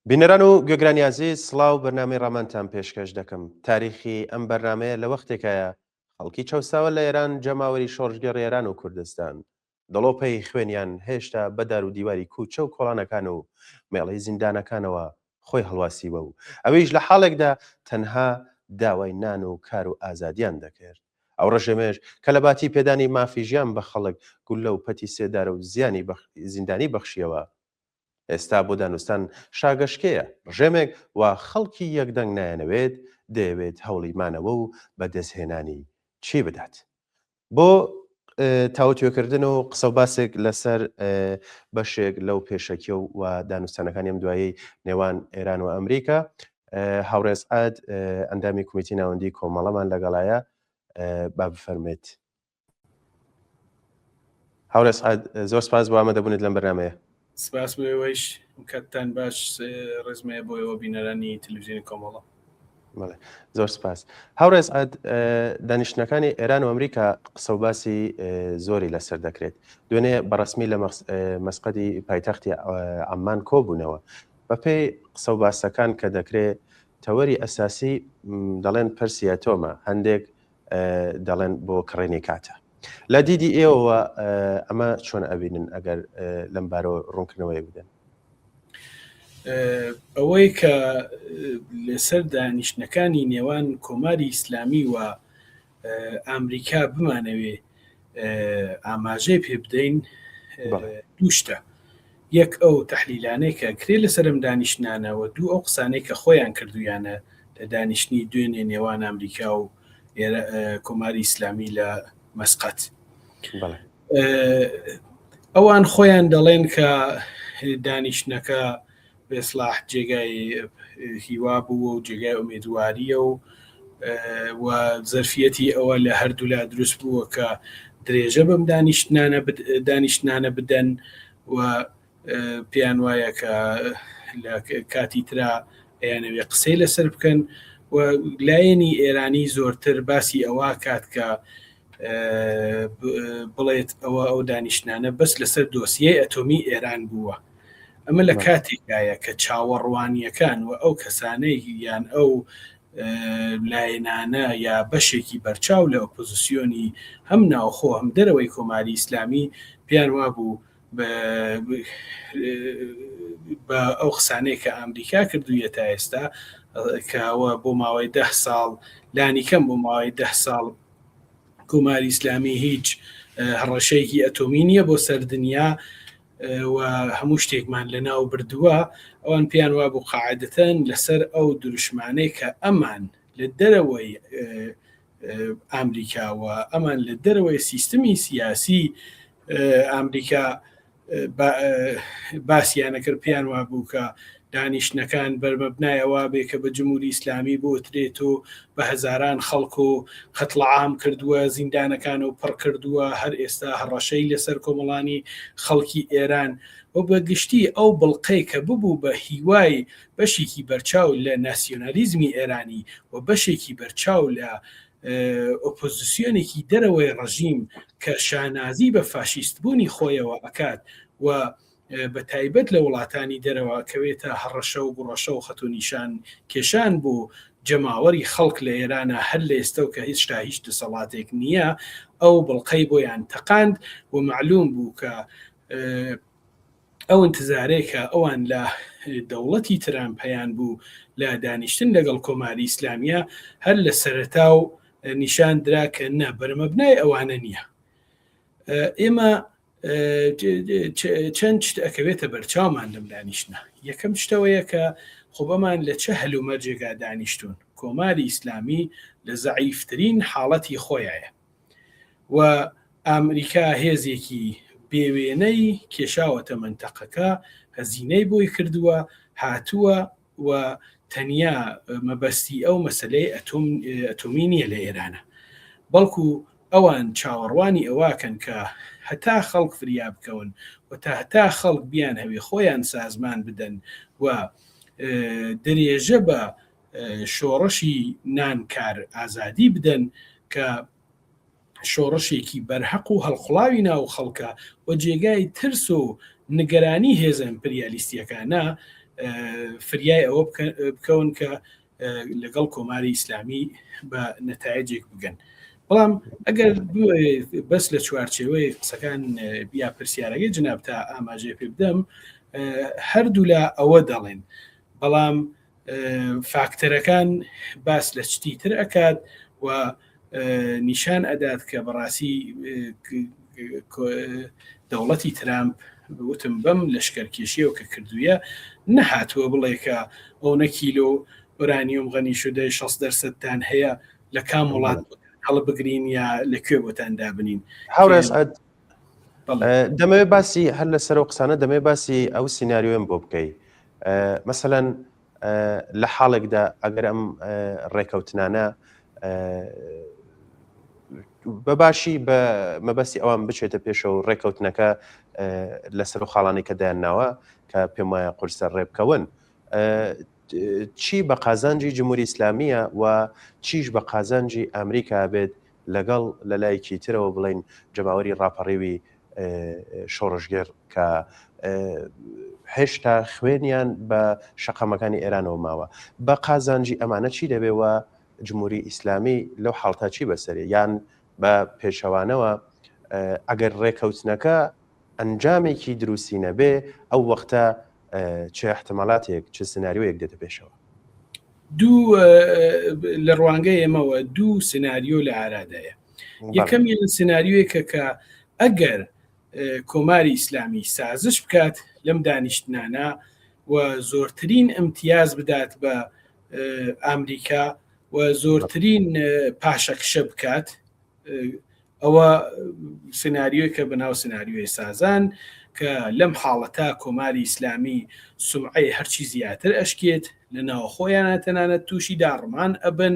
بینەران و گوێگرانی ئازیز سڵاو بەرنامەی ڕامانتان پێشکەش دەکەم تاریخی ئەم بەرنامەیە لە وەختێکایە خەڵکی چەوساوە لە ئێران جەماوەری شۆڕشگێڕی ئێران و کوردستان دڵۆپەی خوێنیان هێشتا بە دار و دیواری کوچە و کۆڵانەکان و مێڵەی زیندانەکانەوە خۆی هەڵواسیوە و ئەویش لە حاڵێکدا تەنها داوای نان و کار و ئازادیان دەکرد. ئەو ڕژێمەش کە لە باتی پێدانی مافی ژیان بە خەڵک گوللە و پەتی سێدارە و زیانی زیندانی بەخشیەوە، ئێستا بۆ دانوستان شاگەشکەیە، ڕژێمێک وا خەڵکی یەکدەنگ نایانەوێت، دەیەوێت هەوڵی مانەوە و بەدەستهێنانی چی بدات؟ بۆ تاوتوێکردن و قسە و باسێک لەسەر بەشێک لەو پێشەکیە و دانوستانەکانی ئەم دوایی نێوان ئێران و ئەمریکا هاوڕێز عاد ئەندامی کومیتی ناوەندی کۆمەڵەمان لەگەڵایە با بفەرمێت. هاوڕێ سعد زۆر سپاس بۆ ئامادەبوونت لەم بەرنامەیە. سپاس بۆ ئێوەیش کاتتان باش ڕێزمەیە بۆ ئێوە بینەرانی تەلەڤزیۆنی کۆمەڵە. بەڵێ زۆر سپاس. هاوڕێ سعد دانیشتنەکانی ئێران و ئەمریکا قسە و باسی زۆری لەسەر دەکرێت. دوێنێ بە ڕەسمی لە مەسقەدی پایتەختی عەممان کۆبوونەوە. بەپێی قسە و باسەکان کە دەکرێت تەوەری ئەساسی دەڵێن پرسی ئەتۆمە، هەندێک دەڵێن بۆ کڕینی کاتە. لە دیدی ئێوەوە ئەمە چۆن ئەبینن ئەگەر لەم بارەوە ڕوونکردنەوەیەک بدەن؟ ئەوەی کە لەسەر دانیشتنەکانی نێوان کۆماری ئیسلامی و ئامریکا بمانەوێ ئاماژەی پێ بدەین دوو شتە یەک ئەو تەحلیلانەی کە کرێ لەسەر ئەم دانیشتنانە و دوو ئەو قسانەی کە خۆیان کردوویانە لە دانیشتنی دوێنێ نێوان ئامریکا و کۆماری ئیسلامی لە مەسقەت. ئەوان خۆیان دەڵێن کە دانیشتنەکە بێسلاح جێگای هیوا بووە و جێگای ئومێدواریە و و زەرفیەتی ئەوە لە هەردوولا دروست بووە کە درێژە بەم دانیشتنانە دانیشتنانە بدەن و پێیان وایە کە لە کاتی ترا ئەیانەوێ قسەی لەسەر بکەن و لایەنی ئێرانی زۆرتر باسی ئەوە کات کە بڵێت ئەوە ئەو دانیشتنانە بەس لەسەر دۆسیەی ئەتۆمی ئێران بووە ئەمە لە کاتێکدایە کە چاوەڕوانیەکان و ئەو کەسانەی یان ئەو لایەنانە یا بەشێکی بەرچاو لە ئۆپۆزیسیۆنی هەم ناوخۆ هەم دەرەوەی کۆماری ئیسلامی پێیان وابوو بە ئەو قسانەی کە ئەمریکا کردوویە تا ئێستا کەەوە بۆ ماوەی ده ساڵ لانیکەم بۆ ماوەی ده ساڵ کۆماری ئیسلامی هیچ هەڕەشەیەکی ئەتۆمی نییە بۆ سەر دنیا و هەموو شتێکمان لە ناو بردووە ئەوان پێیان وابوو قاعدەتەن لەسەر ئەو دروشمانەی کە ئەمان لە دەرەوەی ئامریکا و ئەمان لە دەرەوەی سیستمی سیاسی ئامریکا باسیانە کرد پێیان وابوو کە دانیشتنەکان بەرمەبنای ئەوە بێ کە بە جمهوری ئیسلامی بوترێت و بە هەزاران خەڵک و قەتڵ عام کردووە زیندانەکان و پڕ کردووە هەر ئێستا هەڕەشەی لەسەر کۆمەڵانی خەڵکی ئێران و بە گشتی ئەو بڵقەی کە ببوو بە هیوای بەشێکی بەرچاو لە ناسیۆنالیزمی ئێرانی و بەشێکی بەرچاو لە ئۆپۆزیسیۆنێکی دەرەوەی ڕژیم کە شانازی بە فاشیستبوونی خۆیەوە ئەکات و بە تایبەت لە وڵاتانی دەرەوە کەوێتە هەڕەشە و گوڕەشە و خەت و نیشان کێشان بۆ جەماوەری خەڵک لە ئێرانە هەر لە ئێستەو کە هیچتا هیچ دەسەڵاتێک نییە ئەو بڵقەی بۆیان تەقاند و مەعلوم بوو کە ئەو انتزارەی کە ئەوان لە دەوڵەتی ترامپ هەیان بوو لە دانیشتن لەگەڵ کۆماری ئیسلامیە هەر لە سەرەتا و نیشان درا کە نە بەرمەبنای ئەوانە نییە ئێمە چەند شت ئەکەوێتە بەرچاومان لەم دانیشتنە یەکەم شتەوەیە کە خۆبەمان لە چه هەلومەرجێکا دانیشتون کۆماری ئیسلامی لە زەعیفترین حاڵەتی خۆیایە و ئامریکا هێزێکی بێوێنەی کێشاوەتە مەنتەقەکە، هەزینەی بۆی کردووە، هاتووە و تەنیا مەبەستی ئەو مەسەلەی ئەتۆم ئەتۆمی نییە لە ئێرانە، بەڵکو ئەوان چاوەڕوانی ئەوەکەن کە هەتا خەڵک فریا بکەون و تا هەتا خەڵک بیانهەوێ خۆیان سازمان بدەن و درێژە بە شۆڕشی نان کار ئازادی بدەن کە شۆڕشێکی بەرهەق و هەڵقوڵاوی ناو خەڵکە و جێگای ترس و نگەرانی هێزە ئیمپریالیستیەکانە. فریای ئەوە بکەون کە لەگەڵ کۆماری ئیسلامی بە نەتایجێک بگەن. بەڵام ئەگەر بەس لە چوارچێوەی قسەکان یا پرسیارەکەی جناب تا ئاماژەی پێ بدەم هەردوولا ئەوە دەڵێن بەڵام فاکتەرەکان باس لە شتی تر ئەکات و نیشان ئەدات کە بەڕاستی دەوڵەتی ترامپ وتم بەم لەشکەرکێشیەوە کە کردوویە نەهاتووە بڵێ کە ئەو نە کیلۆ ئۆرانیۆم غەنی شدەی 60 دەرسەدتان هەیە لە کام وڵات هەڵبگرین یا لە کوێ بۆتان دابنین. هاوڕێ ئەسعەد دەمەوێت باسی هەر لەسەر و قسانە دەمەوێت باسی ئەو سیناریۆم بۆ بکەی مەسەەن لە حاڵێکدا ئەگەر ئەم ڕێکەوتنانە بە باشی بە مەبەستی ئەوان بچێتە پێشەوە و ڕێکەوتنەکە لەسەر و خاڵانی کە دایان ناوە کە پێم وایە قورسە ڕێبکەون چی بە قازانجی جمهوری ئیسلامیە و چیش بە قازانجی ئەمریکا بێت لەگەڵ لە لایەکی ترەوە بڵێین جەماوەری ڕاپەڕیوی شۆڕشگێڕ کە هێشتا خوێنیان بە شەقامەکانی ئێرانەوە ماوە بە قازانجی ئەمانە چی دەبێ و جمهوری ئیسلامی لەو حاڵتا چی بەسەرێ یان بە پێچەوانەوە ئەگەر ڕێکەوتنەکە ئەنجامێکی دروستی نەبێ ئەو وەختە چ احتمالاتێک چ سناریۆیەک دێتە پێشەوە؟ دوو لە ڕوانگەی ئێمەوە دوو سناریۆ لە ئارادایە یەکەمیان سناریۆیەکە کە ئەگەر کۆماری ئیسلامی سازش بکات لەم دانیشتنانە و زۆرترین ئەمتیاز بدات بە ئەمریکا و زۆرترین پاشەکشە بکات ئەوە سناریۆیەکە بە ناو سناریۆی سازان کە لەم حاڵەتە کۆماری ئیسلامی سومعەی هەرچی زیاتر ئەشکێت لە ناوخۆیانە تەنانەت تووشی داڕمان ئەبن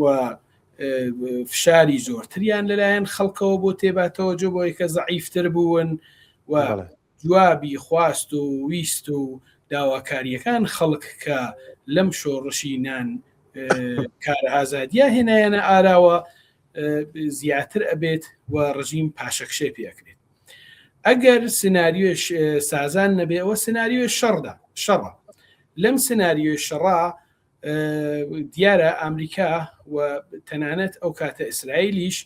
و فشاری زۆرتریان لەلایەن خەڵکەوە بۆ تێباتەوە جۆ بۆی کە زەعیفتر بوون و جوابی خواست و ویست و داواکارییەکان خەڵک کە لەم شۆڕشی نان کار ئازادیە هێنایانە ئاراوە زیاتر ئەبێت و ڕژیم پاشەکشێ پێکرێت ئەگەر سناریۆش سازان نەبێ ئەوە سناریۆی شەڕدا شەڕە لەم سناریۆی شەڕا دیارە ئەمریکا و تەنانەت ئەو کاتە ئیسرائیلیش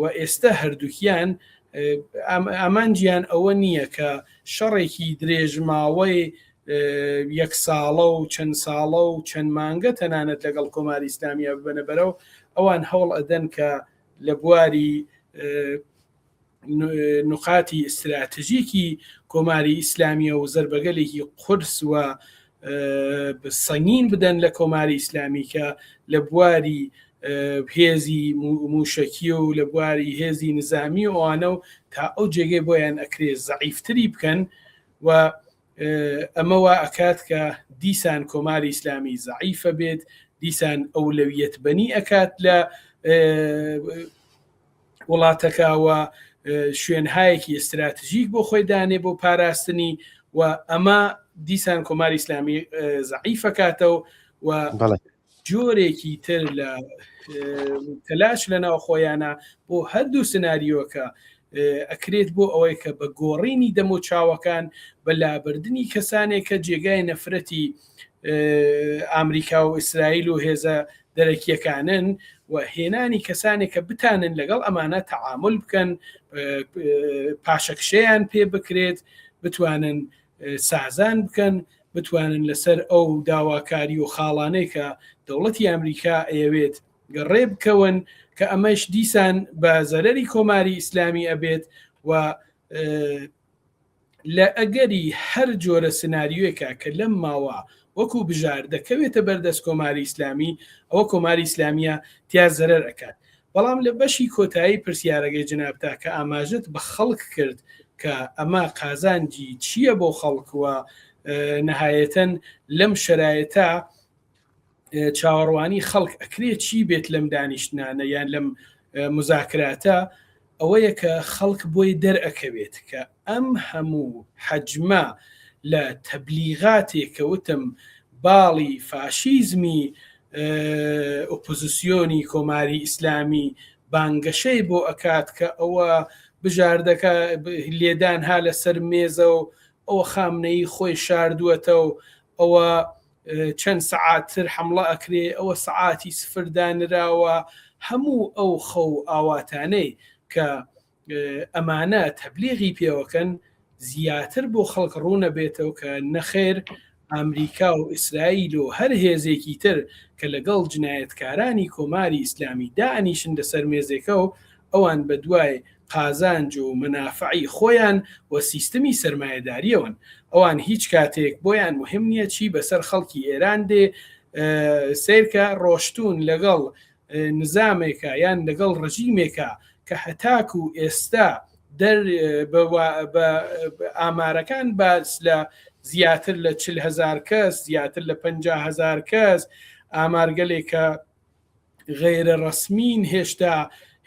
و ئێستا هەردووکیان ئامانجیان ئەوە نییە کە شەڕێکی درێژماوەی یەک ساڵە و چەند ساڵە و چەند مانگە تەنانەت لەگەڵ کۆماری ئیسلامیە ببەنە بەرەو ئەوان هەوڵ ئەدەن کە لە بواری نوقاتی ئیستراتژیکی کۆماری ئیسلامیە و زەربەگەلێکی قورس و سەنگین بدەن لە کۆماری ئیسلامی کە لە بواری هێزی موشەکی و لە بواری هێزی نزامی و ئەوانە و تا ئەو جێگەی بۆیان ئەکرێ زەعیفتری بکەن و ئەمە وا ئەکات کە دیسان کۆماری ئیسلامی زەعیفە بێت دیسان ئەولەویەت بەنی ئەکات لە وڵاتەکە و شوێنهایەکی ئستراتژیک بۆ خۆی دانێ بۆ پاراستنی و ئەمە دیسان کۆماری ئیسلامی زەعیفەکاتەوە و جۆرێکی تر لە تەلاش لە ناو خۆیانە بۆ هەردوو سناریۆکە ئەکرێت بۆ ئەوەی کە بە گۆڕینی دەم و چاوەکان بە لابردنی کەسانێک کە جێگای نەفرەتی ئامریکا و ئیسرائیل و هێزە دەرەکیەکانن و هێنانی کەسانێک کە بتانن لەگەڵ ئەمانە تەعامل بکەن پاشەکشەیان پێ بکرێت بتوانن سازان بکەن بتوانن لەسەر ئەو داواکاری و خاڵانەی کە دەوڵەتی ئەمریکا ئەیەوێت ڕێ بکەون کە ئەمەش دیسان بە زەرەری کۆماری ئیسلامی ئەبێت و لە ئەگەری هەر جۆرە سناریۆیەکا کە لەم ماوە وەکو بژاردە کەوێتە بەر دەست کۆماری ئیسلامی ئەوە کۆماری ئیسلامیە تیا زەرەر ئەکات بەڵام لە بەشی کۆتایی پرسیارەگەی جنابتا کە ئاماژەت بە خەڵک کرد کە ئەمە قازانجی چییە بۆ خەڵک و نەهایەتەن لەم شەرایەتە چاوەڕوانی خەڵک ئەکرێ چی بێت لەم دانیشتنانە یان لەم مزاکراتە ئەوەیە کە خەڵک بۆی دەرئەکەوێت کە ئەم هەموو حەجمە لە تەبلیغاتێک کە وتم باڵی فاشیزمی ئۆپۆزیسیۆنی کۆماری ئیسلامی بانگەشەی بۆ ئەکات کە ئەوە بژاردەکە لێدان ها لەسەر مێزە و. ئەوە خامنەیی خۆی شاردووەتەوە ئەوە چەند سەعاتتر حەمڵە ئەکرێ ئەوە سەعاتی سفر دانراوە هەموو ئەو خەو ئاواتانەی کە ئەمانە تەبلیغی پێوەکەن زیاتر بۆ خەڵک ڕوونەبێتەوە کە نەخێر ئامریکا و ئیسرائیل و هەر هێزێکی تر کە لەگەڵ جنایەتکارانی کۆماری ئیسلامی دائەنیشن لەسەر مێزێکە و ئەوان بە دوای قازانج و مەنافعی خۆیان و سیستمی سەرمایەداریەوەن. ئەوان هیچ کاتێک بۆیان موهیم نیە چی بەسەر خەڵکی ئێران دێ، سەیرکە ڕۆشتوون لەگەڵ نزامێکا یان لەگەڵ ڕژیمێکا کە هەتاکو ئێستا دەر بە ئامارەکان باس لە زیاتر لە 40 هزار کەس زیاتر لە 50 هزار کەس ئامارگەلێک کە غەیرە ڕەسمین هێشتا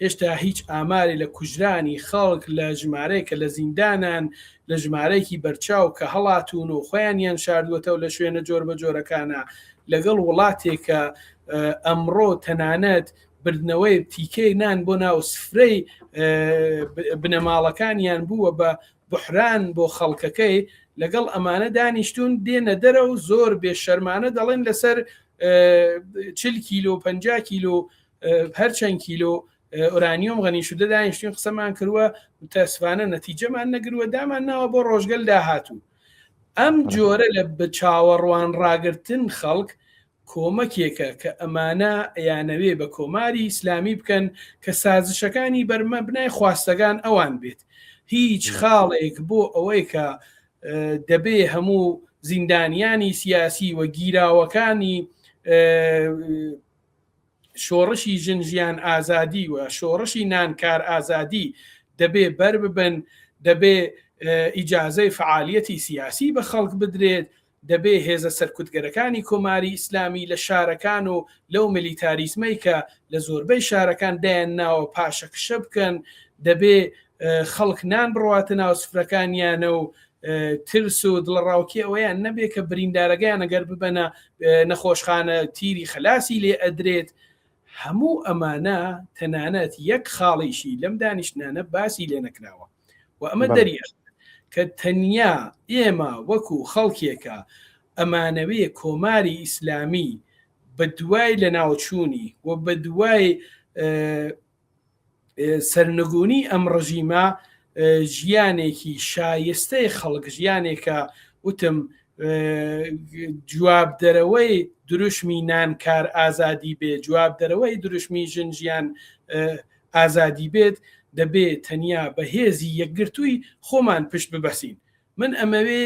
هێشتا هیچ ئامارێ لە کوژرانی خەڵک لە ژمارەیە کە لە زیندانان لە ژمارەیەکی بەرچاو کە هەڵاتوون و خۆیانیان شاردووەتەوە لە شوێنە جۆر بە جۆرەکانە لەگەڵ وڵاتێک کە ئەمڕۆ تەنانەت بردنەوەی تیکەی نان بۆ ناو سفرەی بنەماڵەکانیان بووە بە بحران بۆ خەڵکەکەی لەگەڵ ئەمانە دانیشتون دێنە دەرە و زۆر بێ شەرمانە دەڵێن لەسەر چل کیلۆ پ کیلۆ هەرچەند کیلۆ ئۆرانیۆم غەنی شدە دانیشتین قسەمان کردووە متاسفانە نەتیجەمان نەگرووە دامان ناوە بۆ ڕۆژگەل داهاتوو ئەم جۆرە لە بە چاوەڕوان ڕاگرتن خەڵک کۆمەکێکە کە ئەمانە ئەیانەوێ بە کۆماری ئیسلامی بکەن کە سازشەکانی بەرمەبنای خواستەکان ئەوان بێت هیچ خاڵێک بۆ ئەوەی کە دەبێ هەموو زیندانیانی سیاسی و گیراوەکانی شۆڕشی ژن ژیان ئازادی و شۆڕشی نان کار ئازادی دەبێ بەر ببن، دەبێ ئیجازەی فەعالیەتی سیاسی بە خەڵک بدرێت، دەبێ هێزە سەرکوتگەرەکانی کۆماری ئیسلامی لە شارەکان و لەو میلیتاریزمەی کە لە زۆربەی شارەکان دایان ناوە پاشەکشە بکەن، دەبێ خەڵک نان بڕواتە ناو سفرەکانیانە و ترس و دڵەڕاوکێ ئەوەیان نەبێ کە بریندارەکەیان ئەگەر ببەنە نەخۆشخانە تیری خەلاسی لێ ئەدرێت هەموو ئەمانە تەنانەت یەک خاڵیشی لەم دانیشتنانە باسی لێ نەکراوە و ئەمە دەری کە تەنیا ئێمە وەکو خەڵکێکە ئەمانەوێ کۆماری ئیسلامی بە دوای لە ناوچوونی و بە دوای سەرنگونی ئەم ڕژیمە ژیانێکی شایستەی خەڵک ژیانێکە وتم جواب دەرەوەی دروشمی نان کار ئازادی بێ جواب دەرەوەی دروشمی ژن ژیان ئازادی بێت دەبێ تەنیا بە هێزی یەکگرتووی خۆمان پشت ببەسین من ئەمەوێ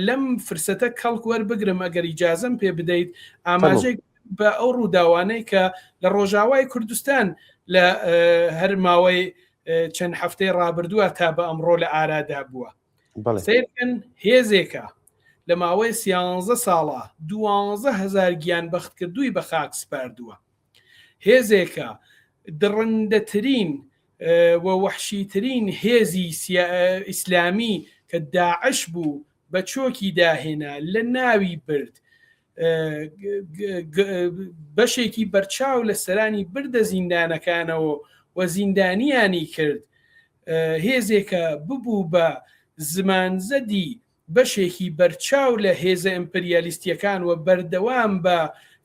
لەم فرسەتە کەڵک وەربگرم ئەگەر ئیجازەم پێ بدەیت ئاماژەی بە ئەو ڕووداوانەی کە لە ڕۆژاوای کوردستان لە هەر ماوەی چەند هەفتەی ڕابردووە تا بە ئەمڕۆ لە ئارادا بووە سیرکن هێزێکە لە ماوەی سیانزە ساڵە دوانزە هزار گیان بەختکردووی بە خاک سپاردووە هێزێکە دڕندەترین و وەحشیترین هێزی ئیسلامی کە داعش بوو بە چۆکی داهێنا لە ناوی برد بەشێکی بەرچاو لە سەرانی بردە زیندانەکانەوە و زیندانیانی کرد هێزێکە ببوو بە زمانزەدی بەشێکی بەرچاو لە هێزە ئیمپریالیستیەکان و بەردەوام بە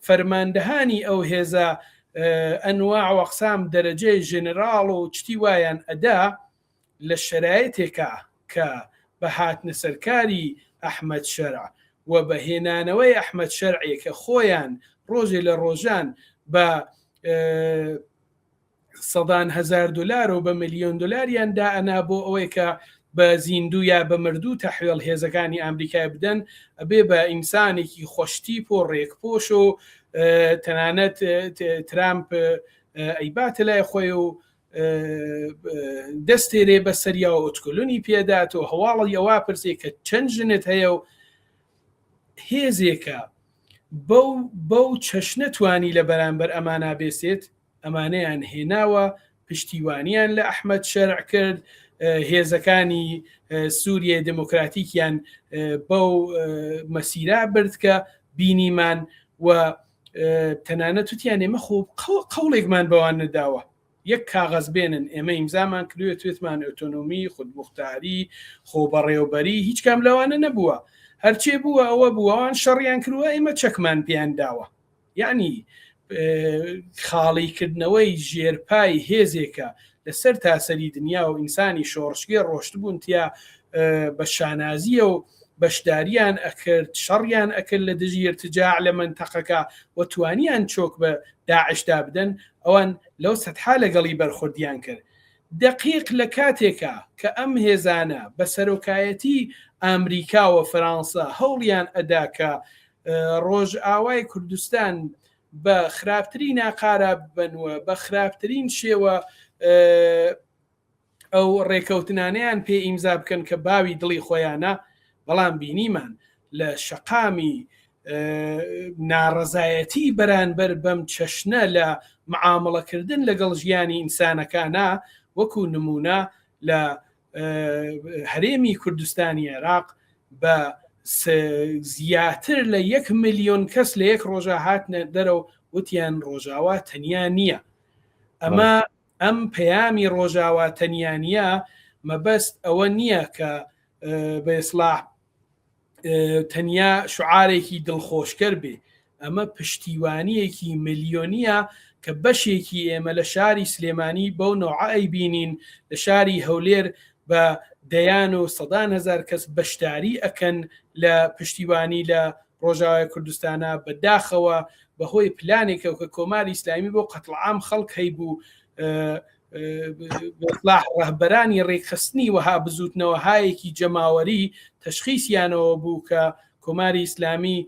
فەرماندەهانی ئەو هێزە ئەنواع و ئەقسام دەرەجەی ژنراڵ و چتی وایان ئەدا لە شەرایتێکا کە بە هاتنە سەرکاری ئەحمەد شەرع و بە هێنانەوەی ئەحمەد شەرعێ کە خۆیان ڕۆژێ لە ڕۆژان بە سەدان هەزار دۆلار و بە ملیۆن دۆلاریان دائەنا بۆ ئەوەی کە بە زیندوو یا بە مردوو تەحوێڵ هێزەکانی ئامریکای بدەن ئەبێ بە ئینسانێکی خۆشتیپ و ڕێکپۆش و تەنانەت ترامپ ئەیباتە لای خۆی و دەستێرێ بە سەریا و ئۆتکلونی پێدات و هەواڵی ئەوە پرسێ کە چەند ژنت هەیە و هێزێکە بەو بەو چەشنە توانی لە بەرامبەر ئەمانە بێسێت ئەمانەیان هێناوە، پشتیوانیان لە ئەحمەد شەرع کرد، هێزەکانی سووریای دێمۆکراتیکیان بەو مەسیرا برد کە بینیمان و تەنانەت وتیان ئێمە خۆ قەوڵێکمان بەوان نەداوە. یەک کاغەز بێنن ئێمە ئیمزامان کردوێت توێتمان ئۆتۆنۆمی خودموختاری خۆبەڕێوبەری هیچ کام لەوانە نەبووە هەرچێ بووە ئەوە بووە ئەوان شەڕیان کردووە ئێمە چەکمان پێیان داوە یعنی خاڵی کردنەوەی ژێرپای هێزێکە لەسەر تاسەری دنیا و ئینسانی شۆڕشگێڕ ڕۆشتبوون تیا بە شانازیە و بەشداریان ئەکرد شەڕیان ئەکرد لە دژی ارتجاع لە مەنتەقەکە و توانیان چۆک بە داعشدا بدەن ئەوان لەو سەتحا لەگەڵی بەرخوردیان کرد دەقیق لە کاتێکا کە ئەم هێزانە بە سەرۆکایەتی ئامریکا و فەرانسە هەوڵیان ئەدا کە ڕۆژئاوای کوردستان بە خراپترین ئاقارا ببەن و بە خراپترین شێوە ئەو ڕێکەوتنانەیان پێ ئیمزا بکەن کە باوی دڵی خۆیانە، بەڵام بینیمان لە شەقامی ناڕەزایەتی بەرانبەر بەم چەشنە لە معامڵەکردن لەگەڵ ژیانی ئینسانەکانا وەکو نمونە لە هەرێمی کوردستانی عێراق بە زیاتر لە یەک ملیۆن کەس لە یەک ڕۆژە هاتنە دەرەوە وتیان ڕۆژاوا تەنیا نییە ئەمە ئەم پەیامی ڕۆژاوا تەنیا نییە مەبەست ئەوە نییە کە بە ئیسلاح تەنیا شعارێکی دڵخۆشکەر بێ ئەمە پشتیوانیەکی ملیۆنیە کە بەشێکی ئێمە لە شاری سلێمانی بەو نەوعە ئەیبینین لە شاری هەولێر بە دەیان و سەدان هەزار کەس بەشداری ئەکەن لە پشتیوانی لە ڕۆژاوای کوردستانە بە داخەوە بەهۆی پلانێکەوە کە کۆماری ئیسلامی بۆ قەتڵ عام خەڵک هەیبوو بەسلاح ڕەهبەرانی ڕێکخستنی وەها بزوتنەوەهایەکی جەماوەری تەشخیسیانەوە بوو کە کۆماری ئیسلامی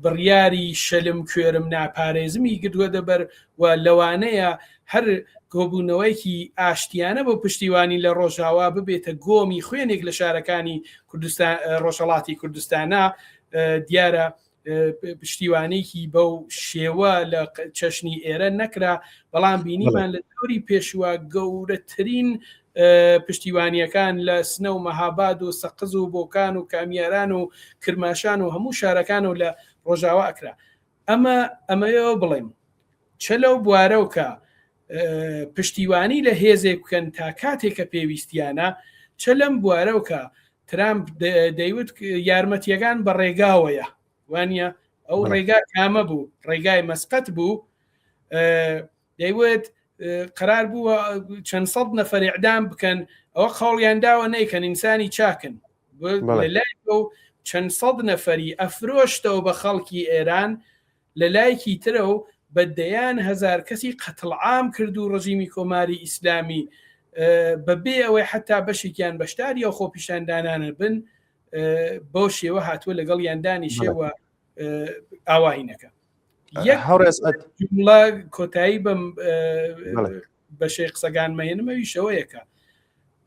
بڕیاری شەلم کوێرم ناپارێزمی گردووە دەبەر و لەوانەیە هەر کۆبوونەوەیەکی ئاشتیانە بۆ پشتیوانی لە ڕۆژاوا ببێتە گۆمی خوێنێک لە شارەکانی کوردستان ڕۆژهەڵاتی کوردستانە دیارە پشتیوانێکی بەو شێوە لە چەشنی ئێرە نەکرا بەڵام بینیمان لە دەوری پێشوە گەورەترین پشتیوانیەکان لە سنە و مەهاباد و سەقز و بۆکان و کامیاران و کرماشان و هەموو شارەکان و لە ڕۆژاوا ئەکرا ئەمە ئەمەیەوە بڵێم چە لەو بوارەو کە پشتیوانی لە هێزێک بکەن تا کاتێک کە پێویستیانە چە لەم بوارەو کە ترامپ دەیوت یارمەتیەکان بە ڕێگاوەیە وانە ئەو ڕێگا کامە بوو ڕێگای مەسقەت بوو دەیوت قرار بووە چەند سەد نەفەر ئیعدام بکەن ئەوە قەوڵیان داوە نەیکەن ئینسانی چاکن لەلای و چەند سەد نەفەری ئەفرۆشتەوە بە خەڵکی ئێران لە لایەکی ترەوە بە دەیان هەزار کەسی قەتڵ عام کرد و ڕژیمی کۆماری ئیسلامی بەبێ ئەوەی حتا بەشێکیان بەشداری ئەو خۆپیشاندانانە بن بەو شێوە هاتووە لەگەڵ یاندانی شێوە ئاواهینەکە یەک کۆتایی بەم بەشەی قسەگان مەێنمەوی شەوەیەکە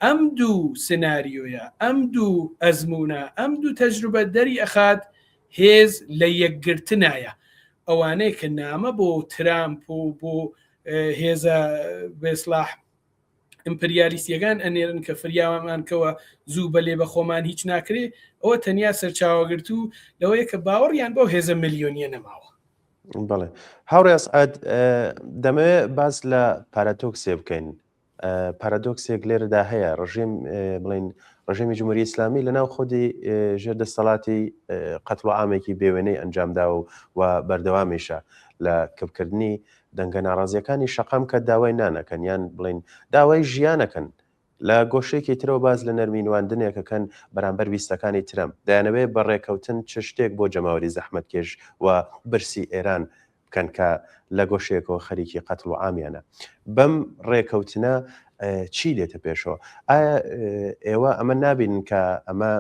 ئەم دوو سناریۆیە ئەم دوو ئەزمونە ئەم دوو تەجروبە دەری ئەخات هێز لە یەکگرتنایە ئەوانەیە کە نامە بۆ ترامپ و بۆ هێزە بێسلاح ئیمپریالیستیەکان ئەنێرن کە فریامان کەوە زوو بەلێ بە خۆمان هیچ ناکرێ ئەوە تەنیا سەرچاوەگرتوو لەوەیە کە باوەڕیان بەو هێزە ملیۆنیە نەماوە. بەڵێ هاوڕێ ئەسعەد دەمەوێت باس لە پارادۆکسێ بکەین پارادۆکسێک لێرەدا هەیە ڕژێم بڵین ڕژێمی جمهوری ئیسلامی لە ناو خودی ژێر دەستەڵاتی قەتڵ و عامێکی بێوێنەی ئەنجامداوە و بەردەوامیشە لە کپکردنی دەنگە ناڕازیەکانی شەقام کە داوای نانەکەن یان بڵین داوای ژیانەکەن لە گۆشەیەکی ترەوە باس لە نەرمی نواندنێکەکەن بەرامبەر ویستەکانی ترەمپ دەیانەوێت بە ڕێکەوتن چ شتێک بۆ جەماوەری زەحمەتکێش و برسی ئێران بکەن کە لە گۆشەیەکەوە خەریکی قەتڵ و عامیانە بەم ڕێکەوتنە چی دێتە پێشەوە ئایا ئێوە ئەمە نابینن کە ئەمە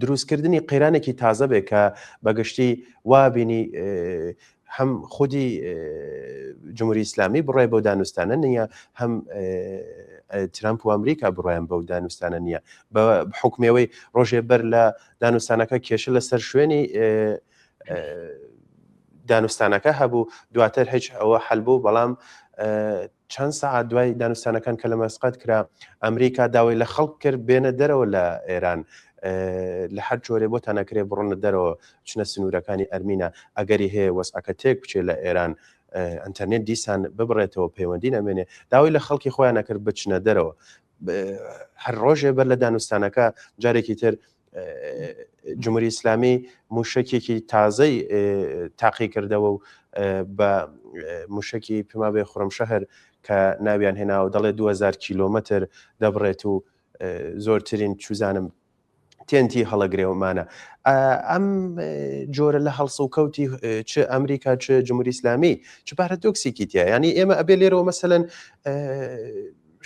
دروستکردنی قەیرانێکی تازە بێ کە بەگشتی وا بینی هەم خودی جمهوری ئیسلامی بڕای بەو دانوستانە نییە هەم ترامپ و ئەمریکا بڕایان بەو دانوستانە نییە بە حکمەوەی ڕۆژێ بەر لە دانوستانەکە کێشە لەسەر شوێنی دانوستانەکە هەبوو دواتر هیچ ئەوە حل بوو بەڵام چەند سەعات دوای دانوستانەکان کە لە مەسقەت کرا، ئەمریکا داوای لە خەڵک کرد بێنە دەرەوە لە ئێران، لە هەر جۆرێ بۆتان ئەکرێ بڕۆنە دەرەوە، بچنە سنوورەکانی ئەرمینا، ئەگەری هەیە وەزعەکە تێک بچێ لە ئێران. ئەتەرنێت دیسان ببڕێتەوە پەیوەندی نامێنێ داوای لە خەڵکی خۆیان نەکرد بچنە دەرەوە هەر ڕۆژێ بەر لە دانوستانەکە جارێکی تر جمهوری ئیسلامی موشەکێکی تازەی تاقی کردەوە و بە موشەکی پێما بێ خڕمشەهر کە ناویان هێناوە دەڵێ 2000 کیلۆمەتر دەبڕێت و زۆرترین چوزانم تێنتی هەڵەگرێومانە ئەم جۆرە لە هەڵسوکەوتی چ ئەمریکا چ جمهوری ئیسلامی چ پارادۆکسێکی تیا ینی ئێمە ئەبێ لێرەوە مەسەەن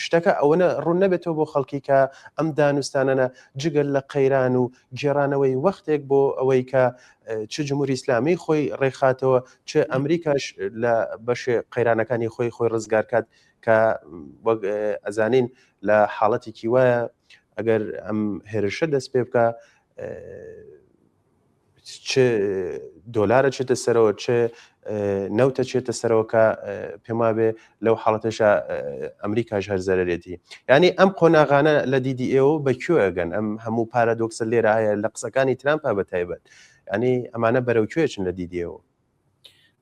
شتەکە ئەوەنە ڕوون نەبێتەوە بۆ خەڵکی کە ئەم دانوستانەنە جگەل لە قەیران و گێڕانەوەی وەختێک بۆ ئەوەی کە چ جمهوری ئیسلامی خۆی ڕێکخاتەوە چ ئەمریکاش لە بەشێ قەیرانەکانی خۆی خۆی ڕزگارکات کە وەک ئەزانین لە حاڵەتێکی وایە ئەگەر ئەم هێرشە دەست پێ بکە چ دۆلارە چێتە سەرەوە چ نەوتە چێتە سەرەوە کە پێم وابێ لەو حاڵەتەشا ئەمریکاش هەر زەرێتی ینی ئەم قۆناغانە لە دیدی ئێوە بە کوێ ئەگەن ئەم هەموو پارادۆکسە لێرە هەیە لە قسەکانی ترامپا بە تایبەت ینی ئەمانە بەرەو کوێچن لە دیدی ئێوە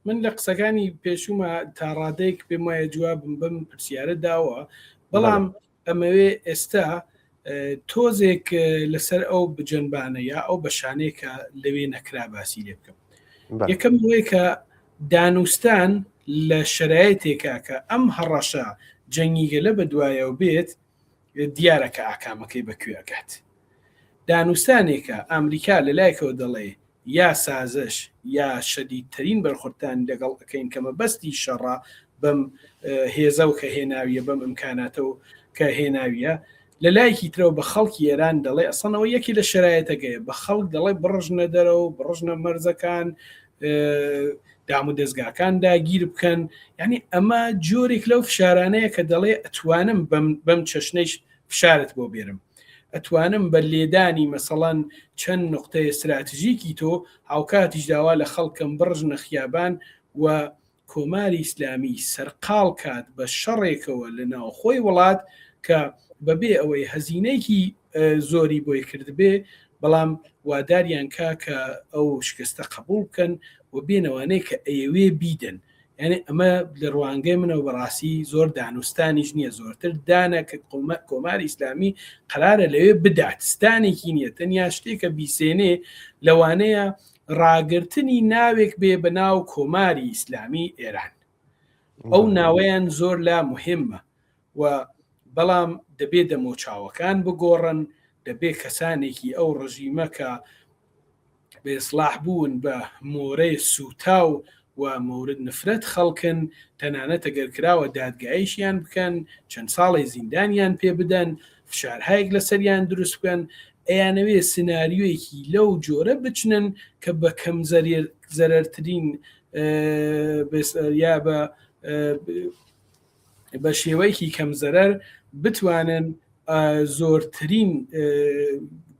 من لە قسەکانی پێشوومە تا ڕادەیەک پێم وایە جوابم بەم پرسیارە داوە بەڵام ئەمەوێ ئێستا تۆزێک لەسەر ئەو بجەنبانە یا ئەو بەشانەیە کە لەوێ نەکرا باسی لێ بکەم یەکەم ئەوەیە کە دانوستان لە شرایەتێکا کە ئەم هەڕەشە جەنگیگەلە بە دوایەوە بێت دیارە کە ئاکامەکەی بەکوێ ئەگات دانوستانێکە ئەمریکا لەلایەکەوە دەڵێ یا سازش یا شەدیدترین بەرخوردتان لەگەڵ ئەکەین کە مەبەستی شەڕە بەم هێزەو کە هێناویە بەم ئیمکاناتەو کە هێناویە لە لایەکی ترەوە بە خەڵکی ئێران دەڵێ ئەسڵەن ئەوە یەکێ لە شەرایەتەکەیە بە خەڵک دەڵێ بڕژنە دەرەوە بڕژنە مەرزەکان دام و دەستگاکان داگیر بکەن یعنی ئەمە جۆرێک لەو فشارانەیە کە دەڵێ ئەتوانم بەم چەشنەیش فشارت بۆ بێرم ئەتوانم بە لێدانی مەسەڵەن چەند نوقتەی ستراتژیکی تۆ هاوکاتیش داوا لە خەڵکم بڕژنە خیابان و کۆماری ئیسلامی سەرقاڵ کات بە شەڕێکەوە لە ناوخۆی وڵات کە بەبێ ئەوەی هەزینەیەکی زۆری بۆی کردبێ بەڵام واداریان کا کە ئەو شکستە قبوڵ بکەن و بێنەوانەیە کە ئەیەوێ بیدەن یعنی ئەمە لە ڕوانگەی منەوە بەڕاستی زۆر دانوستانیش نییە زۆرتر دانە کە کۆماری ئیسلامی قرارە لەوێ بدات ستانێکی نییە تەنیا شتێکە بیسێنێ لەوانەیە ڕاگرتنی ناوێک بێ بە ناو کۆماری ئیسلامی ئێران ئەو ناوەیان زۆر لا مهمە و بەڵام دەبێ دەمۆچاوەکان بگۆڕن دەبێ کەسانێکی ئەو ڕژیمە کە بە ئیسڵاح بوون بە مۆرەی سووتاو و مورد نفرەت خەڵکن، تەنانەت ئەگەر کراوە دادگاییشیان بکەن، چەند ساڵێ زیندانیان پێ بدەن، فشارهایەک لەسەریان دروست بکەن، ئەیانەوێ سناریۆیەکی لەو جۆرە بچنن کە بە کەم زەرەرترین یا بە بە شێوەیەکی کەم زەرەر بتوانن زۆرترین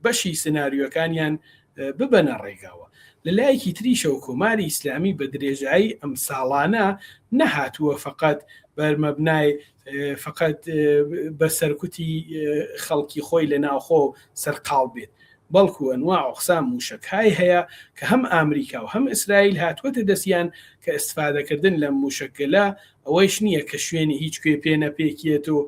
بەشی سناریۆکانیان ببەنە ڕێگاوە. لە لایەکی تریشەوە کۆماری ئیسلامی بە درێژایی ئەم ساڵانە نەهاتووە فەقەت بەرمەبنای فقط بە سەرکوتی خەڵکی خۆی لە ناوخۆ سەرقاڵ بێت بەڵکو ئەنواع ئەقسام موشەکهای هەیە کە هەم ئامریکا و هەم ئیسرائیل هاتووەتە دەستیان کە ئیستفادەکردن لەم موشەکگەلە ئەوەیش نییە کە شوێنی هیچ کوێ پێ نەپێکێت و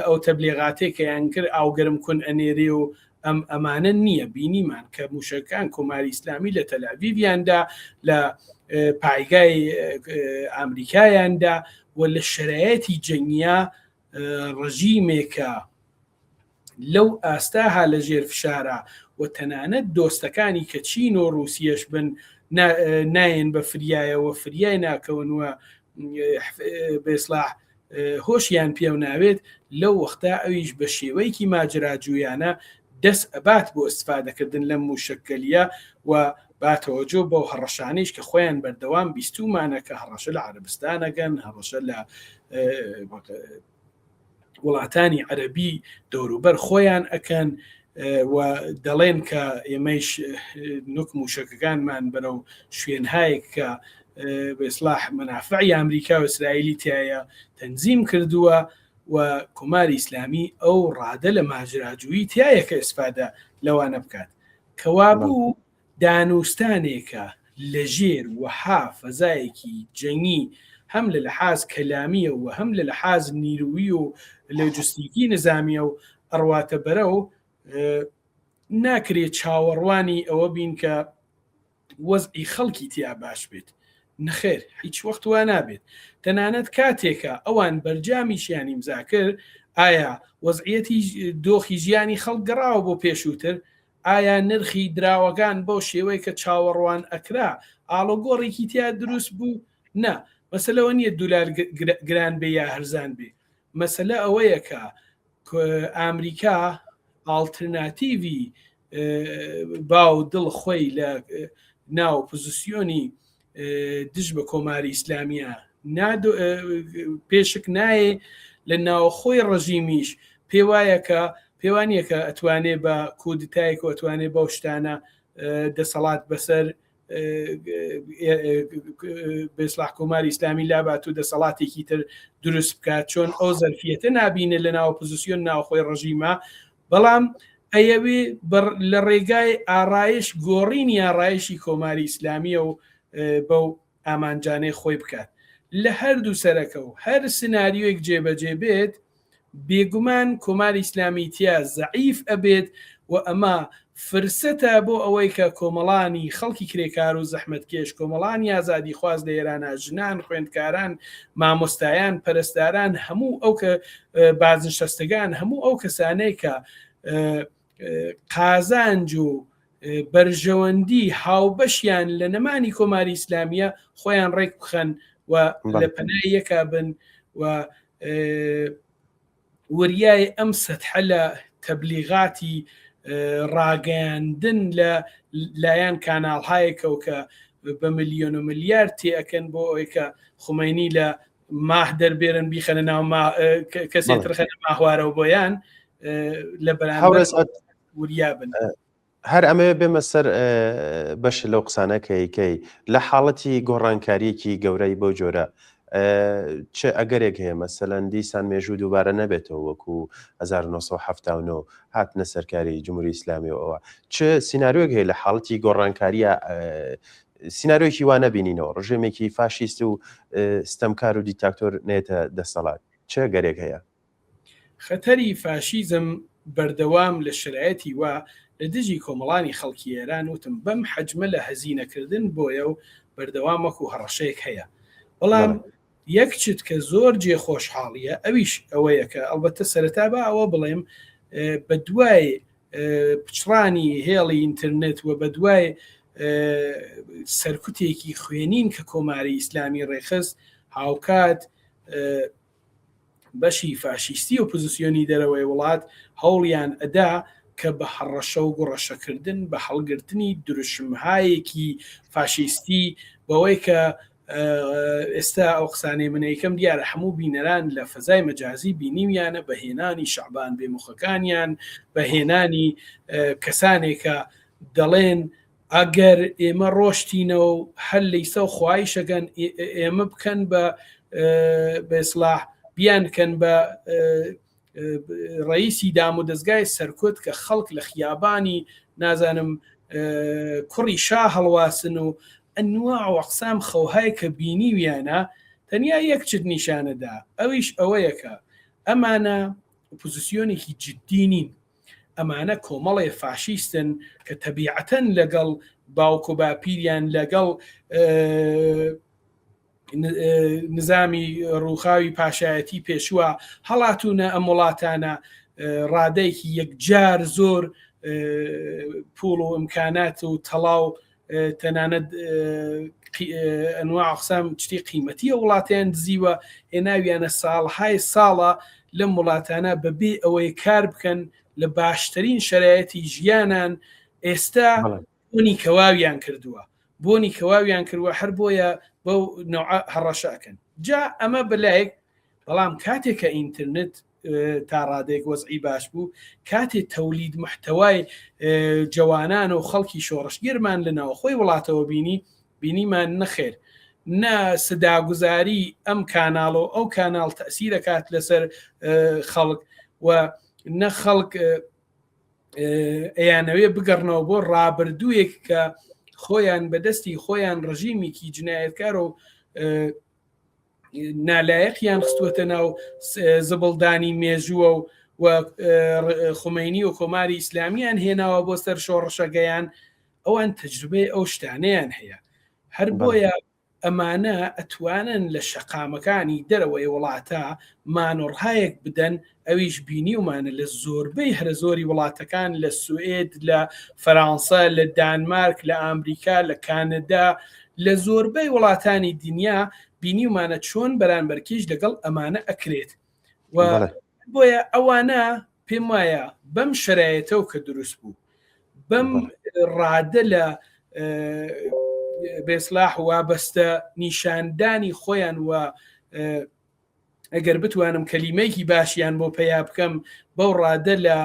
ئەو تەبلیغاتێک کە یان کرد ئاو گەرم کون ئەنێرێ و ئەم ئەمانە نییە بینیمان کە موشەکان کۆماری ئیسلامی لە تەلاڤیڤیاندا لە پایگای ئامریکایاندا و لە شەرایەتی جەنگیا ڕژیمێکە لەو ئاستاها لە ژێر فشارە و تەنانەت دۆستەکانی کە چین و ڕووسیەش بن نایەن بە فریایەوە فریای ناکەون و بێسلاح هۆشیان پێو ناوێت لەو وەختا ئەویش بە شێوەیەکی ماجراجویانە دەست ئەبات بۆ ئیستفادەکردن لەم موشەکگەلیە و باتەوەجۆ بەو هەڕەشانەیش کە خۆیان بەردەوام بیستومانە کە هەڕەشە لە عەرەبستان ئەکەن هەڕەشە لە وڵاتانی عەرەبی دەوروبەر خۆیان ئەکەن و دەڵێن کە ئێمەیش نوک موشەکەکانمان بەرەو شوێنهایەک کە بەسلاح مەنافعی ئەمریکا و ئیسرائیلی تایە تەنزیم کردووە و کۆماری ئیسلامی ئەو ڕادە لە ماجراجویی تایە کە ئیسفادە لەوانە بکات کەوابوو دانوستانێکە لەژێر وەها فەزایەکی جەنگی. هەم لە لەحاز کەلامیە و هەم لە لەحاز نیرویی و لۆجستیکی نزامیە و ئەڕواتە بەرەو ناکرێ چاوەڕوانی ئەوە بین کە وەزعی خەڵکی تیا باش بێت نەخێر هیچ وەخت وا نابێت تەنانەت کاتێکە ئەوان بەرجامیشیان ئیمزا کرد ئایا وەزعیەتی دۆخی ژیانی خەڵک گەڕاوە بۆ پێشووتر ئایا نرخی دراوەکان بەو شێوەی کە چاوەڕوان ئەکرا ئاڵۆگۆڕێکی تیا دروست بوو نا مەسەلەوە نییە دولار گران بێ یا هەرزان بێ مەسەلە ئەوەیە کە ئامریکا ئاڵترناتیڤی باو دڵ خۆی لە ناو پۆزیسیۆنی دژ بە کۆماری ئیسلامیە پێشک نایێ لە ناوخۆی ڕژیمیش پێوایە کە پێوانە کە ئەتوانێ بە کودتایەک و ئەتوانێ بەو شتانە دەسەڵات بەسەر بەسلاح کۆماری ئیسلامی لابات و دەسەڵاتێکی تر دروست بکات چۆن ئەو زەرفیەتە نابینێت لە ناو پۆزیسیۆن ناوخۆی ڕژیمە بەڵام ئەیەوێ لە ڕێگای ئارایش گۆڕینی ئارایشی کۆماری ئیسلامیە و بەو ئامانجانەی خۆی بکات لە هەردوو سەرەکە و هەر سناریۆیەک جێبەجێ بێت بێگومان کۆماری ئیسلامی تیا زەعیف ئەبێت و ئەمە فرسەتە بۆ ئەوەی کە کۆمەڵانی خەڵکی کرێکار و زەحمەتکێش، کۆمەڵانی ئازادیخواز لە ئێرانا، ژنان، خوێندکاران، مامۆستایان، پەرستاران، هەموو ئەو کە بازنشەستەگان، هەموو ئەو کەسانەی کە قازانج و بەرژەوەندی هاوبەشیان لە نەمانی کۆماری ئیسلامیە خۆیان ڕێک بخەن و لە پەنای یەکا بن و وریای ئەم سەتحە لە تەبلیغاتی ڕاگەیاندن لە لایەن کاناڵهایەکەوە کە بە ملیۆن و ملیار تێئەکەن بۆ ئەوەی کە خومەینی لە ماه دەربێرن بیخەنە ناو کەسێ ترخەنە ماهوارەوە بۆیان لە بەرامبەر وریا بن. هەر ئەمەوێ بێمە سەر بەش لەو قسانە کە یکەی لە حاڵەتی گۆڕانکاریەکی گەورەی بەو جۆرە چ ئەگەرێک هەیە مەسەلەن دیسان مێژوو دووبارە نەبێتەوە وەکو 1970 هاتنە سەرکاری جمهوری ئیسلامی و ئەوە چ سیناریۆیەک هەیە لە حاڵەتی گۆڕانکاریە سیناریۆیەکی وا نەبینینەوە ڕژێمێکی فاشیست و ستەمکار و دیکتاتۆر نێتە دەسەڵات چ گەرێک هەیە؟ خەتەری فاشیزم بەردەوام لە شەرایەتی وا لە دژی کۆمەڵانی خەڵکی ئێران وتم بەم حەجمە لە هەزینە کردن بۆیە و بەردەوام وەکوو هەڕەشەیەک هەیە بەڵام یەک چت کە زۆر جێ خۆشحاڵیە ئەویش ئەوەیە کە ئەڵبەتە سەرەتا با ئەوە بڵێم بە دوای پچڕانی هێڵی ئینترنت و بە دوای سەرکوتێکی خوێنین کە کۆماری ئیسلامی ڕێخست هاوکات بەشی فاشیستی ئۆپۆزسیۆنی دەرەوەی وڵات هەوڵیان ئەدا کە بە هەڕەشە و گوڕەشەکردن بە هەڵگرتنی دروشمهایەکی فاشیستی بەوەی کە ئێستا ئەو قسانەی من ئەیکەم دیارە هەموو بینەران لە فەزای مەجازی بینیویانە بە هێنانی شەعبان بێمخەکانیان بە هێنانی کەسانێکە دەڵێن ئەگەر ئێمە ڕۆشتینەوە و هەر لەیسە و خوایشەکەن ئێمە بکەن بە بەسلاح بیان کەن بە ڕئیسی دام و دەستگای سەرکوت کە خەڵک لە خیابانی نازانم کوڕی شا هەڵواسن و ئەنوا و ئەقسام خەوهای کە بینیویانە تەنیا یەک چت نیشانەدا ئەویش ئەوەیە کە ئەمانە ئۆپۆزیسیۆنێکی جددی نین ئەمانە کۆمەڵێ فاشیستن کە تەبیعەتەن لەگەڵ باوک و باپیریان لەگەڵ نظامی ڕووخاوی پاشایەتی پێشوە هەڵاتونە ئەم وڵاتانە ڕادەیەکی یەکجار زۆر پوڵ و ئیمکانات و تەڵاو تەنانەت ئەنواع ئەقسام شتی قیمەتیە وڵاتیان دزیوە هێناویانە ساڵهای ساڵە لەم وڵاتانە بەبێ ئەوەی کار بکەن لە باشترین شرایەتی ژیانان ئێستا بۆنی کەواویان کردووە بۆنی کەواویان کردووە هەر بۆیە بەو نوعە هەڕەشە ئەکەن جا ئەمە بەلایەک بەڵام کاتێک کە ئینتەرنێت تا ڕادەیەک وەزعی باش بوو کاتێ تەولید محتەوای جەوانان و خەڵکی شۆڕشگێرمان لە ناوخۆی وڵاتەوە بینی بینیمان نەخێر نە سداگوزاری ئەم کاناڵ و ئەو کاناڵ تەسیرەکات لەسەر خەڵک و نە خەڵک ئەیانەوێ بگەڕنەوە بۆ ڕابردوویەک کە خۆیان بەدەستی خۆیان ڕژیمیکی جنایەتکار و. نالایەقیان خستووەتە ناو زبڵدانی مێژووە و و خومەینی و کۆماری ئیسلامیان هێناوە بۆ سەر شۆڕشەکەیان ئەوان تەجروبەی ئەو شتانەیان هەیە هەر بۆیە ئەمانە ئەتوانن لە شەقامەکانی دەرەوەی وڵاتە مانۆڕهایەک بدەن ئەویش بینیومانە لە زۆربەی هەرە زۆری وڵاتەکان لە سوئێد لە فەرانسە لە دانمارک لە ئامریکا لە کانەدا لە زۆربەی وڵاتانی دنیا بینیومانە چۆن بەرانبەرکیش لەگەڵ ئەمانە ئەکرێت و بۆیە ئەوانە پێم وایە بەم شرایەتەوە کە دروست بوو بەم ڕادە لە بێسلاح وابەستە نیشاندانی خۆیان و ئەگەر بتوانم کەلیمەیەکی باشیان بۆ پەیا بکەم بەو ڕادە لە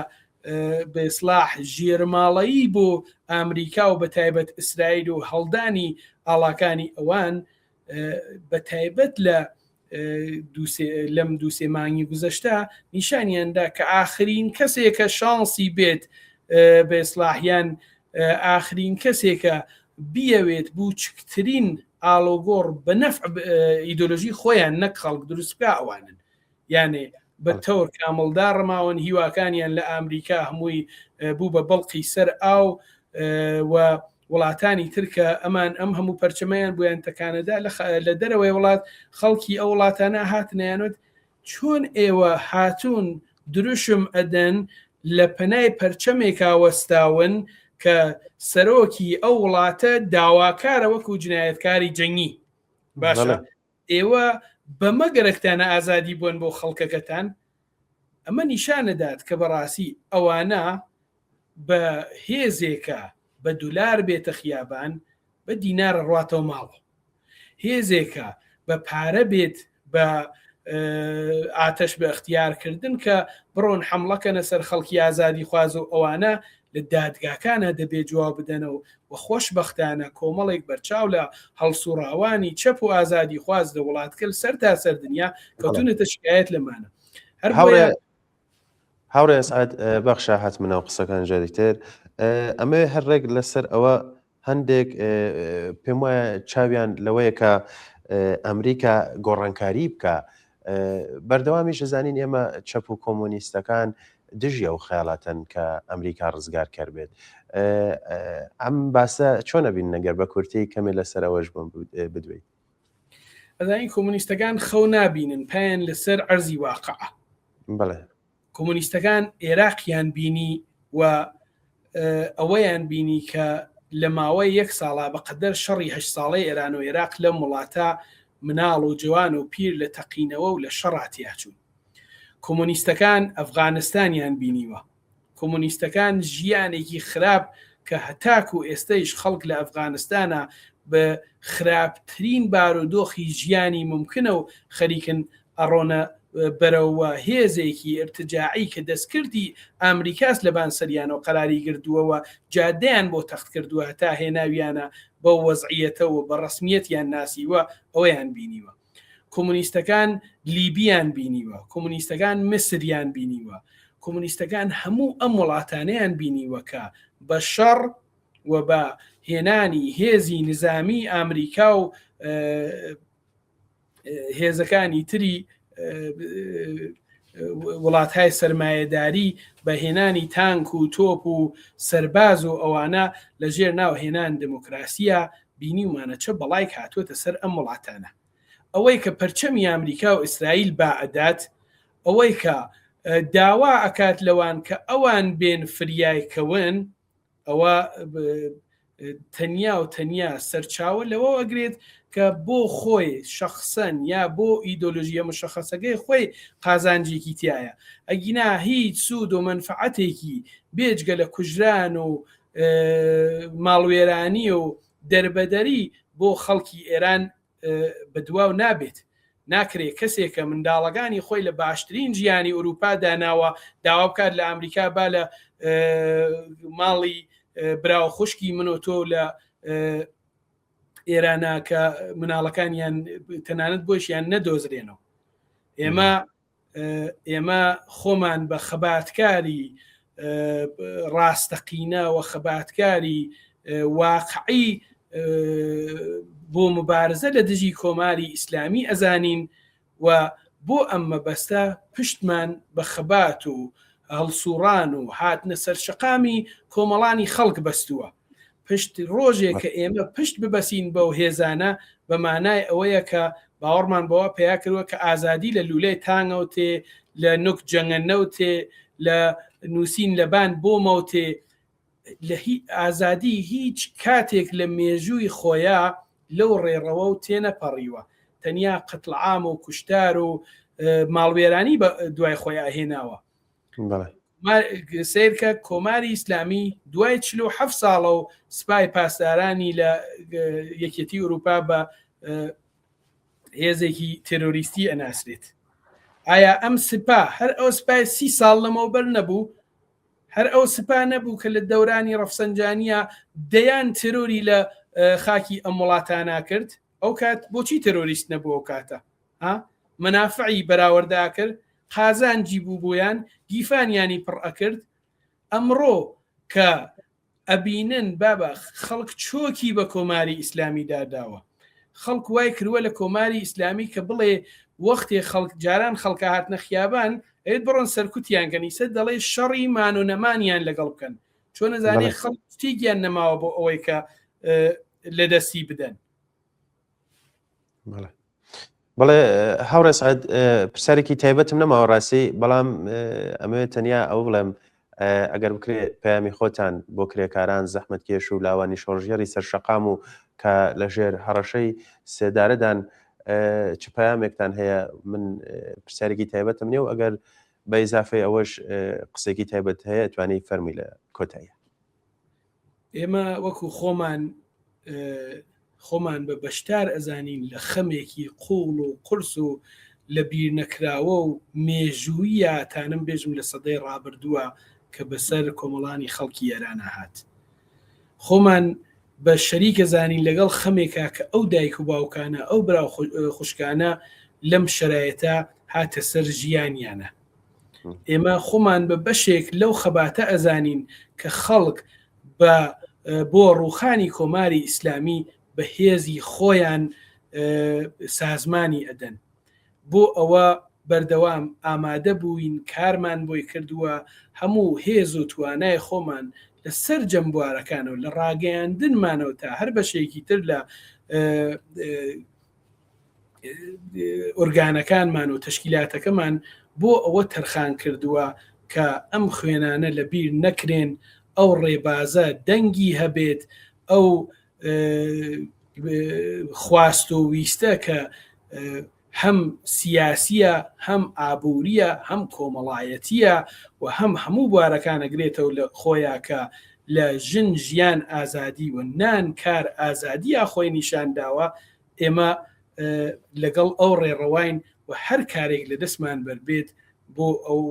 بێسلاح ژێرماڵەیی بۆ ئامریکا و بە تایبەت ئیسرائیل و هەڵدانی ئاڵاکانی ئەوان بە تایبەت لە لەم دووسێ مانگی گوزەشتا نیشانیاندا کە ئاخرین کەسێکە شانسی بێت بە ئیسلاحیان ئاخرین کەسێکە بیەوێت بووچکترین ئاڵۆگۆڕ بە نەف ئیدۆلۆژی خۆیان نەک خەڵک دروست بکە ئەوانن یانێ بە تەور کامڵدا ڕماون هیواکانیان لە ئامریکا هەمووی بوو بە بڵقی سەر ئاو و وڵاتانی تر کە ئەمان ئەم هەموو پەرچەمەیان بۆیان تەکانەدا لە دەرەوەی وڵات خەڵکی ئەو وڵاتانە هاتنیانوت چۆن ئێوە هاتوون دروشم ئەدەن لە پەنای پەرچەمێکا وەستاون کە سەرۆکی ئەو وڵاتە داواکارە وەکو جنایەتکاری جەنگی باشە ئێوە بەمە گەرەکتانە ئازادی بوون بۆ خەڵکەکەتان ئەمە نیشانەدات کە بەڕاستی ئەوانە بە هێزێکە بە دولار بێتە خیابان بە دینار ئەڕواتەوە ماڵ هێزێکە بە پارە بێت بە ئاتەش بە اختیارکردن کە بڕۆن حملەکەنە سەر خەڵکی ئازادی خواز و ئەوانە لە دادگاکانە دەبێت جواب بدەنەوە و خۆشببختانە کۆمەڵێک بەرچاو لە هەڵسوڕاوانی چەپ و ئازادی خواز لە وڵاتکەل سەر تا سەر دنیا کەوتونەتە شکایەت لەمانە هەر بۆیە هاوڕێ ئەسعەد بەخشە هاتمە ناو قسەکان جارێکتر ئەمەوێ هەر ڕێک لەسەر ئەوە هەندێک پێم وایە چاویان لەوەیە کە ئەمریکا گۆڕانکاری بکە بەردەوامیش زانین ئێمە چەپ و کۆمۆنیستەکان دژی ئەو خەیاڵاتن کە ئەمریکا ڕزگار کەر بێت ئەم باسە چۆنە بین نەگەر بە کورتی کەمێ لەسەر ئەوەش بم بدوێیت ئەزانی کۆمۆنیستەکان خەو نابینن پایان لەسەر عەرزی واقعە بەڵێ کۆمۆنیستەکان ئێراقیان بینی و ئەوەیان بینی کە لە ماوەی یەک ساڵا بە قەدەر شەڕی هەشت ساڵەی ئێران و ئێراق لەم وڵاتە مناڵ و جوان و پیر لە تەقینەوە و لە شەڕا تیاچوون کۆمۆنیستەکان ئەفغانستانیان بینیوە کۆمۆنیستەکان ژیانێکی خراپ کە هەتاکو ئێستەیش خەڵک لە ئەفغانستانە بە خراپترین بارودۆخی ژیانی مومکنە و خەریکن ئەڕۆنە بەرەوە هێزێکی ئرتجاعی کە دەستکردی ئامریکاس لەبان سەریانەوە قەراری گردووە و جادەیان بۆ تەخت کردووە هەتا هێناویانە بەو وەزعیەتە و بە ڕەسمیەتیان ناسیوە ئەوەیان بینیوە. کۆمۆنیستەکان لیبیان بینیوە، کۆمۆنیستەکان میسریان بینیوە، کۆمۆنیستەکان هەموو ئەم وڵاتانەیان بینیوە کە بە شەڕ و بە هێنانی هێزی نزامی ئامریکا و هێزەکانی تری وڵاتهای سەرمایەداری بە هێنانی تانک و تۆپ و سەرباز و ئەوانە لە ژێر ناو هێنان دموکراسیە بینیومانە چە بەڵایک هاتووەتە سەر ئەم وڵاتانە. ئەوەی کە پەرچەمی ئامریکا و ئیسرائیل با ئەدات، ئەوەی کە داوا ئەکات لەوان کە ئەوان بێن فریای کەون، ئەوە تەنیا و تەنیا سەرچاوە لەوە ئەگرێت کە بۆ خۆی شەخسەن یا بۆ ئیدۆلۆژیە مشەخەسەکەی خۆی قازانجێکی تایە ئەگینا هیچ سوود و مەنفعەتێکی بێجگە لە کوژران و ماڵوێرانی و دەربەدەری بۆ خەڵکی ئێران بەدواو نابێت. ناکرێ کەسێک کە منداڵەکانی خۆی لە باشترین ژیانی ئورووپا داناوە داوا بکات لە ئامریکا با لە ماڵی برا و خوشکی من و تۆ لە ئێرانە کە مناڵەکانیان تەنانەت بۆشیان نەدۆزرێنەوە. ئێمە ئێمە خۆمان بە خەباتکاری ڕاستەقینە و خەباتکاری واقعی بۆ مبارزە لە دژی کۆماری ئیسلامی ئەزانین. و بۆ ئەم مەبەستە پشتمان بە خەبات و هەڵسوڕان و هاتنە سەرشەقامی کۆمەڵانی خەڵک بەستووە. پشت ڕۆژێ کە ئێمە پشت ببەسین بەو هێزانە بە مانای ئەوەیە کە باوەڕمان بەوە پەیا کردووە کە ئازادی لە لوولەی تانگەو تێ، لە نوک جەنگەنەو تێ، لە نووسین لەبان بۆمەو تێ، لە ئازادی هیچ کاتێک لە مێژووی خۆیا لەو ڕێڕەوە و تێنەپەڕیوە، تەنیا قەتڵعام و کوشتار و ماڵوێرانی بە دوای خۆیا هێناوە. سەیرکە کۆماری ئیسلامی دوای 47 ساڵە و سپای پاسدارانی لە یەکێتی ئەوروپا بە هێزێکی تێرۆریستی ئەناسرێت. ئایا ئەم سپا هەر ئەو سپای سی ساڵ لەمەوبەر نەبوو؟ هەر ئەو سپا نەبوو کە لە دەورانی ڕەفسەنجانیە دەیان تێرۆری لە خاکی ئەم وڵاتانە کرد؟ ئەو کات بۆچی تێرۆریست نەبوو ئەو کاتە؟ ها مەنافعی بەراوەردە ئەکرد، قازانجی بوو بۆیان، گیفانیانی پڕ ئەکرد. ئەمڕۆ کە ئەبینن بابە خەڵک چۆکی بە کۆماری ئیسلامی داداوە، خەڵک وای کردوە لە کۆماری ئیسلامی کە بڵێ وەختێ خەڵک جاران خەڵکە هاتنە خیابان ئەوێت بڕۆن سەرکوتیان کەن، ئیسە دەڵێ شەڕی مان و نەمانیان لەگەڵ بکەن. چۆن ئەزانێ خەڵک شتێکیان نەماوە بۆ ئەوەی کە لەدەستی بدەن. بەڵێ هاوڕێ سعد پرسیارێکی تایبەتم نەماوە ڕاستی بەڵام ئەمەوێت تەنیا ئەو بڵێم ئەگەر بکرێت پەیامی خۆتان بۆ کرێکاران زەحمەت کێش و لاوانی شۆڕژێری سەر شەقام و کە لەژێر هەڕەشەی سێدارەدان چ پەیامێکتان هەیە من پرسیارێکی تایبەتم نیە و ئەگەر بە ئیزافەی ئەوەش قسێکی تایبەت هەیە توانی فەرمی لە کۆتایی. ئێمە وەکو خۆمان خۆمان بە بەشدار ئەزانین لە خەمێکی قووڵ و قورس و لە بیرنەکراوە و مێژوویە تانم بێژم لە سەدەی ڕابردووە کە بەسەر کۆمەڵانی خەڵکی ئێرانا هات. خۆمان بە شەریک ئەزانین لەگەڵ خەمێکا کە ئەو دایک و باوکانە، ئەو برا و خوشکانە لەم شەرایتە هاتە سەر ژیانیانە. ئێمە خۆمان بە بەشێک لەو خەباتە ئەزانین کە خەڵک بە بۆ ڕووخانی کۆماری ئیسلامی بە هێزی خۆیان سازمانی ئەدەن. بۆ ئەوە بەردەوام ئامادە بووین، کارمان بۆی کردووە، هەموو هێز و توانای خۆمان لە سەرجەم بوارەکانەوە لە ڕاگەیاندنمانەوە تا هەر بەشێکی تر لە ئۆرگانەکانمان و تەشکیلاتەکەمان بۆ ئەوە تەرخان کردووە کە ئەم خوێنانە لە بیر نەکرێن، ئەو ڕێبازە دەنگی هەبێت، ئەو خواست و ویستە کە هەم سیاسیە هەم ئابووریە هەم کۆمەڵایەتیە و هەم هەموو بوارەکان ئەگرێتەوە لە خۆیا کە لە ژن ژیان ئازادی و نان کار ئازادیە خۆی نیشان داوە ئێمە لەگەڵ ئەو ڕێڕەواین و هەر کارێک لە دەستمان بەربێت بۆ ئەو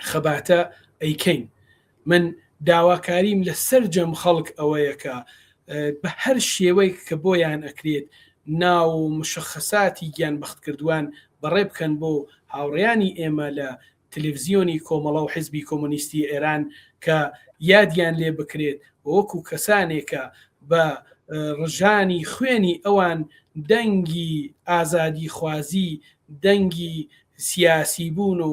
خەباتە ئەیکەین. من داواکاریم لە سەرجەم خەڵک ئەوەیە کە بە هەر شێوەیەک کە بۆیان ئەکرێت ناو و مشەخەساتی گیانبەختکردوان بەڕێ بکەن بۆ هاوڕێیانی ئێمە لە تلفزیۆنی کۆمەڵە و حزبی کۆمۆنیستی ئێران کە یادیان لێ بکرێت و وەکو کەسانێک کە بە ڕژانی خوێنی ئەوان دەنگی ئازادیخوازی، دەنگی سیاسیبوون و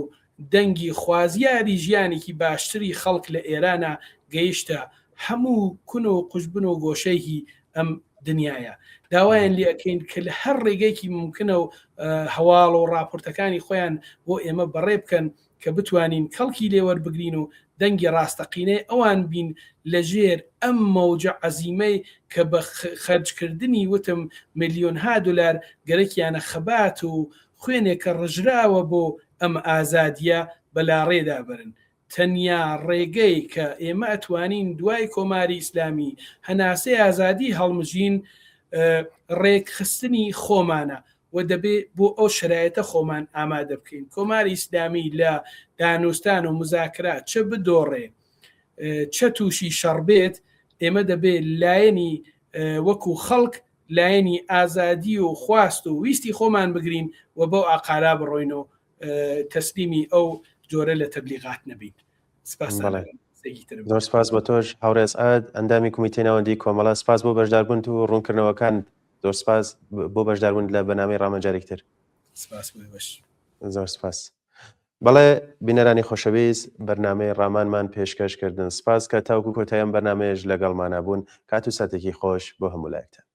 دەنگی خوازیاری ژیانێکی باشتری خەڵک لە ئێرانا گەیشتە هەموو کون و قوژبن و گۆشەیهی ئەم دنیایە. داوایان لێ ئەکەین کە لە هەر ڕێگەیەکی مومکنە و هەواڵ و ڕاپۆرتەکانی خۆیان بۆ ئێمە بەڕێ بکەن کە بتوانین کەڵکی لێ وەربگرین و دەنگی ڕاستەقینەی ئەوان بین لە ژێر ئەم مەوجە عەزیمەی کە بە خەرجکردنی وتم ملیۆنها دولار گەرەکیانە خەبات و خوێنێک کە ڕژراوە بۆ ئەم ئازادیە بە لاڕێدا بەرن. تەنیا ڕێگەی کە ئێمە ئەتوانین دوای کۆماری ئیسلامی هەناسەی ئازادی هەڵمژین ڕێکخستنی خۆمانە و دەبێ بۆ ئەو شەرایتە خۆمان ئامادە بکەین. کۆماری ئیسلامی لە دانوستان و مزاکرات چ بدۆڕێ چە تووشی شەڕ بێت، ئێمە دەبێ لایەنی وەکوو خەڵک لایەنی ئازادی و خواست و ویستی خۆمان بگرین و بەو ئاقارا بڕۆین و تەسلیمی ئەو جۆرە لە تەبلیغات نەبین. سپاستان دەکەم. قسەیەکی ترم زۆر سپاس بۆ تۆش هاوڕێ ئەسعەد ئەندامی کومیتەی ناوەندی کۆمەڵە سپاس بۆ بەشداربوونت و ڕوونکردنەوەکانت. زۆر سپاس بۆ بەشداربوون لە بەنامەی ڕامان جارێکتر. سپاس بۆ ئێوەش. زۆر سپاس. بەڵێ بینەرانی خۆشەویست بەرنامەی ڕامانمان پێشکەش کردن سپاس کە تاوکو کۆتایی ئەم بەرنامەیەش لەگەڵمانا بوون کات و ساتێکی خۆش بۆ هەموو لایەکتان.